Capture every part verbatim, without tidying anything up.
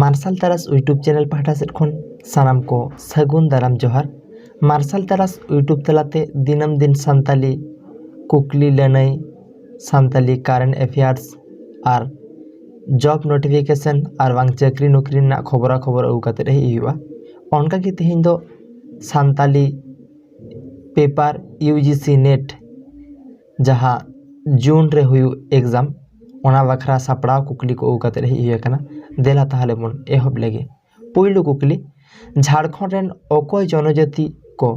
ᱢᱟᱨᱥᱟᱞ ᱛᱟᱨᱟᱥ YouTube channel ᱯᱟᱦᱴᱟ ᱥᱮᱫ ᱠᱷᱚᱱ ᱥᱟᱱᱟᱢ ᱠᱚ ᱥᱟᱹᱜᱩᱱ ᱫᱟᱨᱟᱢ ᱡᱚᱦᱟᱨ᱾ ᱢᱟᱨᱥᱟᱞ ᱛᱟᱨᱟᱥ YouTube ᱛᱟᱞᱟᱛᱮ ᱫᱤᱱᱟᱹᱢ ᱫᱤᱱ ᱥᱟᱱᱛᱟᱞᱤ ᱠᱩᱠᱞᱤ ᱞᱟᱹᱱᱟᱹᱭ, ᱥᱟᱱᱛᱟᱞᱤ current affairs ᱟᱨ job notification ᱟᱨ ᱵᱟᱝ ᱪᱟᱹᱠᱨᱤ ᱱᱚᱠᱨᱤ ᱨᱮᱱᱟᱜ ᱠᱷᱚᱵᱚᱨᱟ ᱠᱷᱚᱵᱚᱨ ᱟᱹᱜᱩ ᱠᱟᱛᱮᱫ ᱦᱮᱡ ᱦᱩᱭᱩᱜᱼᱟ᱾ ᱚᱱᱠᱟᱜᱮ ᱛᱮᱦᱮᱧ ᱫᱚ ᱥᱟᱱᱛᱟᱞᱤ ᱯᱮᱯᱟᱨ UGC NET ᱡᱟᱦᱟᱸ ᱡᱩᱱ ᱨᱮ ᱦᱩᱭᱩᱜ exam, ᱚᱱᱟ ᱵᱟᱠᱷᱨᱟ ᱥᱟᱯᱲᱟᱣ ᱠᱩᱠᱞᱤ ᱠᱚ ᱟᱹᱜᱩ ᱠᱟᱛᱮᱫ ᱦᱮᱡ ᱦᱩᱭ ᱟᱠᱟᱱᱟ᱾ ᱫᱮᱞᱟ ᱛᱟᱦᱚᱞᱮ ᱵᱚᱱ ᱮᱦᱚᱵ ᱞᱮᱜᱮ᱾ ᱯᱩᱭᱞᱩ ᱠᱩᱠᱞᱤ, ᱡᱷᱟᱲᱠᱷᱚᱸᱰ ᱨᱮᱱ ᱚᱠᱚᱭ ᱡᱚᱱᱚᱡᱟᱹᱛᱤ ᱠᱚ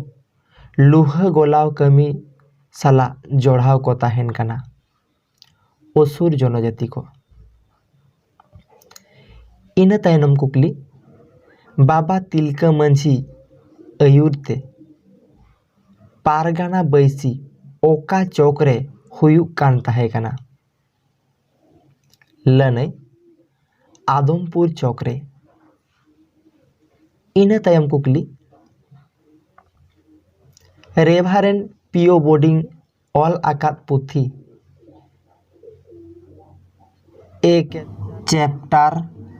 ᱞᱩᱦᱟᱹ ᱜᱚᱞᱟᱣ ᱠᱟᱹᱢᱤ ᱥᱟᱞᱟᱜ ᱡᱚᱲᱟᱣ ᱠᱚ ᱛᱟᱦᱮᱱ ᱠᱟᱱᱟ? ᱚᱥᱩᱨ ᱡᱚᱱᱚᱡᱟᱹᱛᱤ ᱠᱚ᱾ ᱤᱱᱟᱹ ᱛᱟᱭᱱᱚᱢ ᱠᱩᱠᱞᱤ, ᱵᱟᱵᱟ ᱛᱤᱞᱠᱟᱹ ᱢᱟᱹᱡᱷᱤ ᱟᱹᱭᱩᱨ ᱛᱮ ᱯᱟᱨᱜᱟᱱᱟ ᱵᱟᱹᱭᱥᱤ ᱚᱠᱟ ᱪᱚᱠ ᱨᱮ ᱦᱩᱭᱩᱜ ᱠᱟᱱ ᱛᱟᱦᱮᱸ ᱠᱟᱱᱟ? ᱞᱟᱹᱱᱟᱹᱭ, ᱟᱫᱚᱢᱯᱩᱨ ᱪᱚᱠ ᱨᱮ᱾ ᱤᱱᱟᱹ ᱛᱟᱭᱚᱢ ᱠᱩᱠᱞᱤ, ᱨᱮᱵᱷᱟᱨᱮᱱᱰ ᱯᱤᱭᱳ ᱵᱳᱰᱤᱝ ᱚᱞ ᱟᱠᱟᱫ ᱯᱩᱛᱷᱤ A Chapter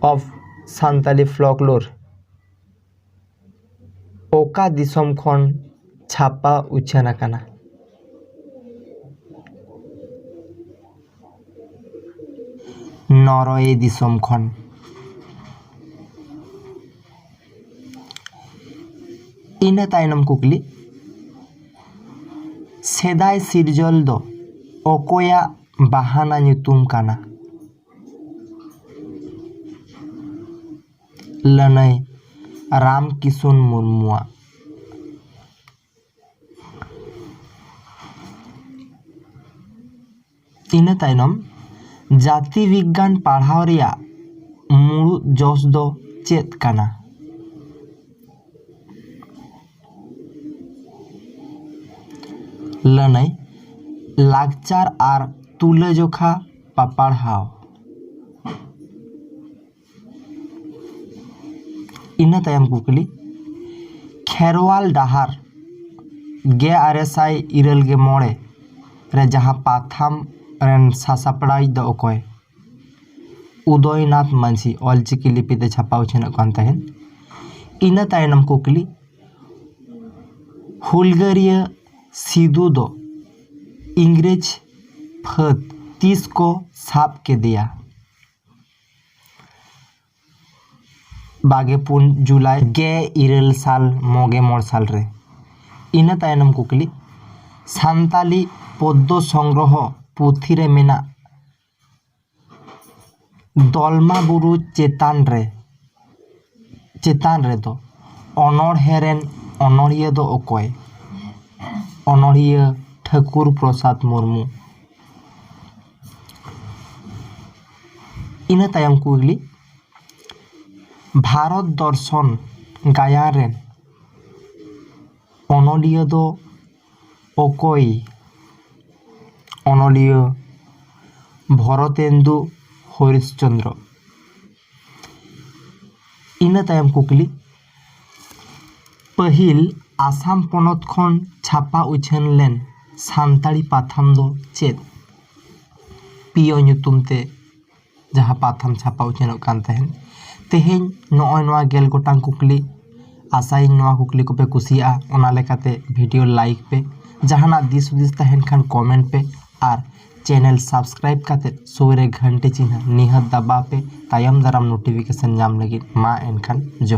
of Santali Folklore ᱚᱠᱟ ᱫᱤᱥᱚᱢ ᱠᱷᱚᱱ ᱪᱷᱟᱯᱟ ᱩᱪᱷᱟᱹᱱ ᱟᱠᱟᱱᱟ? ᱱᱚᱨᱳᱭᱮ ᱫᱤᱥᱚᱢ ᱠᱷᱚᱱ᱾ ᱤᱱᱟᱹ ᱛᱟᱭᱱᱚᱢ ᱠᱩᱠᱞᱤ, ᱥᱮᱫᱟᱭ ᱥᱤᱨᱡᱚᱞ ᱫᱚ ᱚᱠᱚᱭᱟᱜ ᱵᱟᱦᱟᱱᱟ ᱧᱩᱛᱩᱢ ᱠᱟᱱᱟ? ᱞᱟᱹᱱᱟᱹᱭ, ᱨᱟᱢ ᱠᱤᱥᱩᱱ ᱢᱩᱨᱢᱩᱣᱟᱜ᱾ ᱤᱱᱟᱹ ᱛᱟᱭᱱᱚᱢ, ᱡᱟᱹᱛᱤ ᱵᱤᱜᱽᱜᱟᱱ ᱯᱟᱲᱦᱟᱣ ᱨᱮᱭᱟᱜ ᱢᱩᱲᱩᱫ ᱡᱚᱥ ᱫᱚ ᱪᱮᱫ ᱠᱟᱱᱟ? ᱞᱟᱹᱱᱟᱹᱭ, ᱞᱟᱠᱪᱟᱨ ᱟᱨ ᱛᱩᱞᱟᱹᱡᱚᱠᱷᱟ ᱯᱟᱯᱟᱲᱦᱟᱣ᱾ ᱤᱱᱟᱹ ᱛᱟᱭᱚᱢ ᱠᱩᱠᱞᱤ, ᱠᱷᱮᱨᱣᱟᱞ ᱰᱟᱦᱟᱨ ᱜᱮᱞ ᱟᱨᱮ ᱥᱟᱭ ᱤᱨᱟᱹᱞ ᱜᱮᱞ ᱢᱚᱬᱮ ᱨᱮ ᱡᱟᱦᱟᱸ ᱯᱟᱛᱷᱟᱢ ᱨᱮᱱ ᱥᱟᱥᱟᱯᱲᱟᱣᱤᱡ ᱫᱚ ᱚᱠᱚᱭ? ᱩᱫᱚᱭᱱᱟᱛᱷ ᱢᱟᱹᱡᱷᱤ ᱚᱞᱪᱤᱠᱤ ᱞᱤᱯᱤ ᱛᱮ ᱪᱷᱟᱯᱟ ᱩᱪᱷᱟᱹᱱᱚᱜ ᱠᱟᱱ ᱛᱟᱦᱮᱸᱫ᱾ ᱤᱱᱟᱹ ᱛᱟᱭᱱᱚᱢ ᱠᱩᱠᱞᱤ, ᱦᱩᱞᱜᱟᱹᱨᱤᱭᱟᱹ ᱥᱤᱫᱩ ᱫᱚ ᱤᱝᱨᱮᱡᱽ ᱯᱷᱟᱹᱫᱽ ᱛᱤᱥ ᱠᱚ ᱥᱟᱵ ᱠᱮᱫᱮᱭᱟ? ᱵᱟᱜᱮ ᱯᱩᱱ ᱡᱩᱞᱟᱭ ᱜᱮ ᱤᱨᱟᱹᱞ ᱥᱟᱞ ᱢᱚᱜᱮ ᱢᱚᱬ ᱥᱟᱞ ᱨᱮ᱾ ᱤᱱᱟᱹ ᱛᱟᱭᱱᱚᱢ ᱠᱩᱠᱞᱤ, ᱥᱟᱱᱛᱟᱞᱤ ᱯᱚᱫᱽᱫᱚ ᱥᱚᱝᱜᱨᱚᱦᱚ ᱯᱩᱛᱷᱤ ᱨᱮ ᱢᱮᱱᱟᱜ ᱫᱚᱞᱢᱟ ᱵᱩᱨᱩ ᱪᱮᱛᱟᱱ ᱨᱮ, ᱪᱮᱛᱟᱱ ᱨᱮᱫᱚ ᱚᱱᱚᱬᱦᱮ ᱨᱮᱱ ᱚᱱᱚᱬᱦᱤᱭᱟᱹ ᱫᱚ ᱚᱠᱚᱭ? ᱚᱱᱚᱬᱦᱤᱭᱟᱹ ᱴᱷᱟᱹᱠᱩᱨ ᱯᱨᱚᱥᱟᱫᱽ ᱢᱩᱨᱢᱩ᱾ ᱤᱱᱟᱹ ᱛᱟᱭᱚᱢ ᱠᱩᱠᱞᱤ, ᱵᱷᱟᱨᱚᱛ ᱫᱚᱨᱥᱚᱱ ᱜᱟᱭᱟᱱ ᱨᱮᱱ ᱚᱱᱚᱞᱤᱭᱟᱹ ᱫᱚ ᱚᱠᱚᱭ? ᱚᱱᱚᱞᱤᱭᱟᱹ ᱵᱷᱚᱨᱚᱛᱮᱱᱫᱩ ᱦᱚᱨᱤᱥᱪᱚᱸᱫᱽᱨᱚ᱾ ᱤᱱᱟᱹ ᱛᱟᱭᱚᱢ ᱠᱩᱠᱞᱤ, ᱯᱟᱹᱦᱤᱞ ᱟᱥᱟᱢ ᱯᱚᱱᱚᱛ ᱠᱷᱚᱱ ᱪᱷᱟᱯᱟ ᱩᱪᱷᱟᱹᱱ ᱞᱮᱱ ᱥᱟᱱᱛᱟᱲᱤ ᱯᱟᱛᱷᱟᱢ ᱫᱚ ᱪᱮᱫ? ᱯᱤᱭᱳ ᱧᱩᱛᱩᱢ ᱛᱮ ᱡᱟᱦᱟᱸ ᱯᱟᱛᱷᱟᱢ ᱪᱷᱟᱯᱟ ᱩᱪᱷᱟᱹᱱᱚᱜ ᱠᱟᱱ ᱛᱟᱦᱮᱸᱫ᱾ ᱛᱮᱦᱮᱧ ᱱᱚᱜᱼᱚᱭ ᱱᱚᱣᱟ ᱜᱮᱞ ᱜᱚᱴᱟᱝ ᱠᱩᱠᱞᱤ, ᱟᱥᱟᱭᱟᱹᱧ ᱱᱚᱣᱟ ᱠᱩᱠᱞᱤ ᱠᱚᱯᱮ ᱠᱩᱥᱤᱭᱟᱜᱼᱟ᱾ ᱚᱱᱟ ᱞᱮᱠᱟᱛᱮ ᱵᱷᱤᱰᱤᱭᱳ ᱞᱟᱭᱤᱠ ᱯᱮ, ᱡᱟᱦᱟᱱᱟᱜ ᱫᱤᱥ ᱦᱩᱫᱤᱥ ᱛᱟᱦᱮᱱ ᱠᱷᱟᱱ ᱠᱚᱢᱮᱱᱴ ᱯᱮ, ᱟᱨ ᱪᱮᱱᱮᱞ ᱥᱟᱵᱥᱠᱨᱟᱭᱤᱵ ᱠᱟᱛᱮ ᱥᱩᱨ ᱨᱮ ᱜᱷᱟᱱᱴᱤ ᱪᱤᱱᱦᱟᱹ ᱱᱤᱦᱟᱹᱛ ᱫᱟᱵᱟᱣ ᱯᱮ, ᱛᱟᱭᱚᱢ ᱫᱟᱨᱟᱢ ᱱᱳᱴᱤᱯᱷᱤᱠᱮᱥᱚᱱ ᱧᱟᱢ ᱞᱟᱹᱜᱤᱫ᱾ ᱢᱟ ᱮᱱᱠᱷᱟᱱ ᱡᱚᱦᱟᱨ᱾